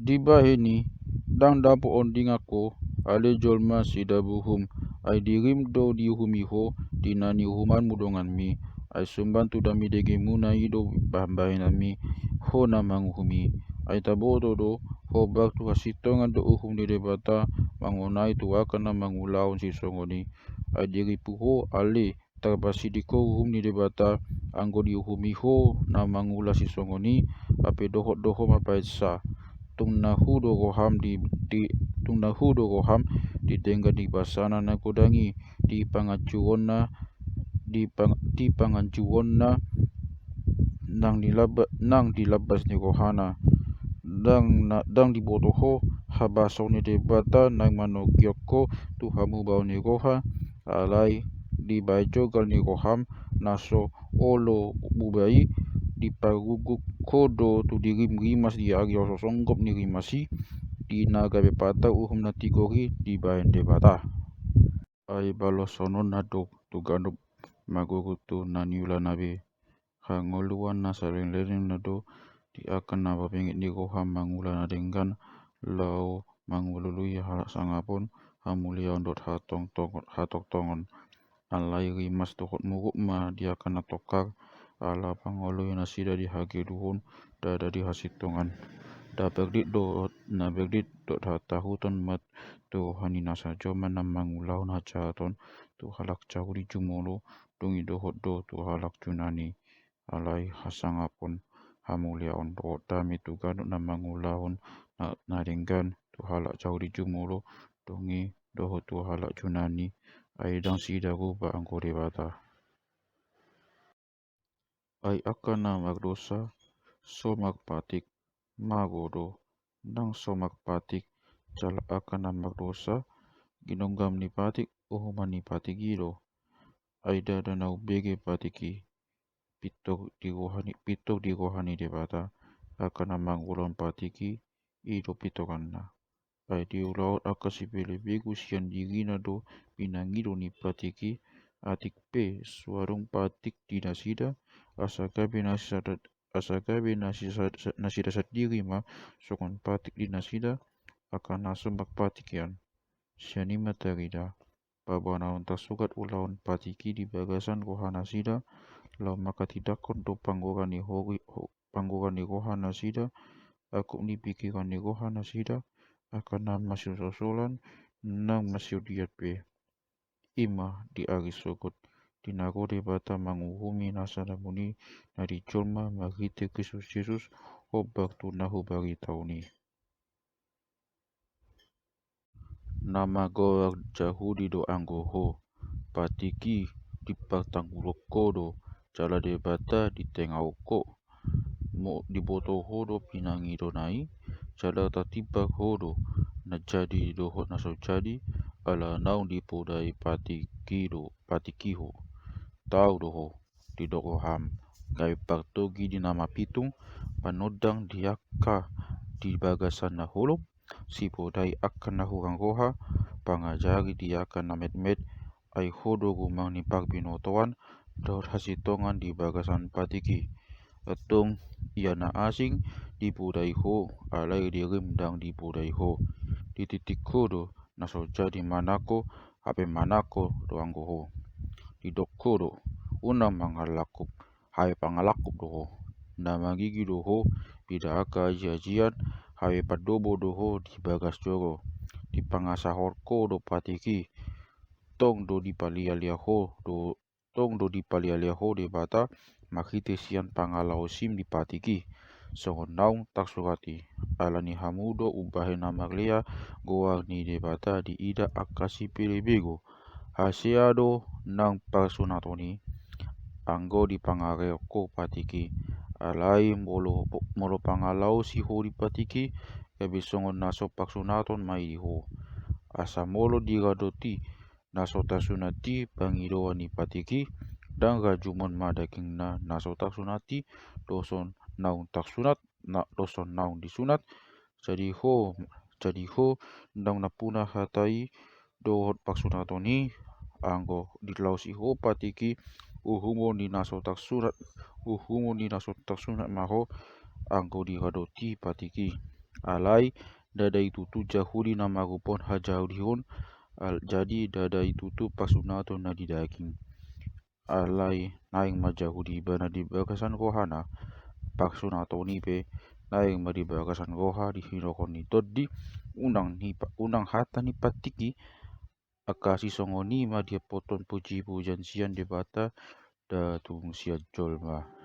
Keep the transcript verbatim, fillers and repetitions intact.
Dibahen i, ndang dapot ondingan ho, ale jolma sidabuhum, ai dirim do diuhumi ho di na niuhumanmu donganmi. Ai sumban tu dame degemuna i do pambahenanmi, ho na manguhum i. Ai taboto do, hombar tu hasintongan do uhum ni Debata mangonai tu angka na mangulahon sisongon i. Ai diripu ho, ale, tarpasiding ho uhum ni Debata, anggo diuhumi ho na mangula sisongon i, hape dohot do ho mapainsa. Tung na hu do roham di, di, tung na hu do roham di denggan ni basana na godang i, di panganjuonna, di pang-, di panganjuonna nang di laba-, nang di lambas ni rohana. Ndang na, ndang diboto ho habasaon ni Debata naeng manogihon ho tu hamubaon ni roha, alai dibahen jogal ni roham na so olo buba i, diparguguk ho do tu dirim rimas di ari so songgop ni rimas i, di na gabe patar uhum na tigor i dibahen Debata. Ai balosononna do tu ganup, margogo tu na niulana be. Hangoluan na saleleng-lelengna do di angka na mabenget ni roha mangula na denggan, laho mangalului hasangapon, hamuliaon dohot hatongtongon, hatongtongon. Alai rimas dohot muruk ma di angka na tongkar, ala pangoloi nasida di hagedukon, ndada di hasintongan. Ndada berdit dohot na berdit dohot hatahuton ma tu roha ni na sajoma na mangulahon hajahaton tu halak Jahudi jumolo, dung i dohot do tu halak Junani. Alai hasangapon, hamuliaon dohot dame tu ganup na mangulahon na, na denggan tu halak Jahudi jumolo, dung i dohot tu halak Junani, ai ndang sidaruba anggo Debata. Ai angka na mardosa so marpatik, mago do, ndang so marpatik, jala angka na mardosa, ginonggam ni patik, uhuman ni patik i do. Ai ndada na umbege patik i, pintor di roha ni, pintor di roha ni Debata, angka na mangulahon patik i, i do pintoranna. Ai diulahon angka sipelebegu sian dirina do pinangido ni patik i, atik pe so adong patik di nasida, asa gabe nasida, asa gabe nasida, nasida sandiri ma songon patik di nasida, angka na so marpatik i an. Sian i ma tarida, paboa naung tarsurat ulaon patik i di bagasan roha nasida, laho manghatindanghon do panggora ni hori-, ho-, panggora ni roha nasida, angkup ni pingkiran ni roha nasida, angka na masisosolan nang masiudian pe. I ma di ari sogot, di na ro Debata manguhumi nasa na muna i na di jolma marhite Kristus Jesus, hombar tu na hubaritaon i. Na magoar Jahudi do anggo ho, patik i dipartanggulhon ho do, jala Debata ditengahon ho. Mo-, diboto ho do pinangido na i, jala tartimbar ho do na jadi dohot na so jadi, ala naung dipodai patik i do, patik i ho. Tau do ho, didok roham, gabe partogi di na mapitung, panondang di angka di bagasan na holom, sipodai angka na hurang roha, pangajari di angka na metmet, ai ho do rumang ni parbinotoan dohot hasintongan di bagasan patik i. Antong ia na asing dipodai ho, alai dirim ndang dipodai ho. Dititip ho do na so jadi manang ho, hape manang ho do anggo ho. Didok ho do, unang mangalangkup, hape pangalangkup do ho. Na mangigi do ho, pidahon angka ajiajian, hape pandobo do ho di bagas joro. Dipangasahon ho do patik i, tong do dipalialia ho do, tong do dipalialia ho Debata, marhite sian pangalaosim di patik i, songon naung tarsurat i. Ala ni hamu do umbahen na marlea goar ni Debata diida angka sipelebegu. Hasea do nang parsunaton i, anggo dipangarehon ho patik i. Alai molo, molo pangalaosi ho di patik i, gabe songon na so parsunaton ma i di ho. Asa molo diradoti na so tarsunat i pangidoan ni patik i, ndang rajumon ma dagingna na so tarsunat i, dohot naung tarsunat, na, dohot naung disunat, jadi ho, jadi ho, ndang nampuna hata i dohot parsunaton i, anggo dilaosi ho patik i, uhumon ni na so tarsunat, uhumon ni na so tarsunat ma ho, anggo diradoti patik i. Alai ndada i tutu Jahudi na manguphon hajahudion, al- jadi ndada i tutu pasunaton na di daging. Alai naeng ma Jahudi ibana di bagasan rohana, pasunaton i pe naeng ma di bagasan roha di hinokhon ni Tondi, unang ni pa- unang hata ni pantingki, angka sisongon i ma didapothon pujipujian sian Debata, nda tung sian jolma.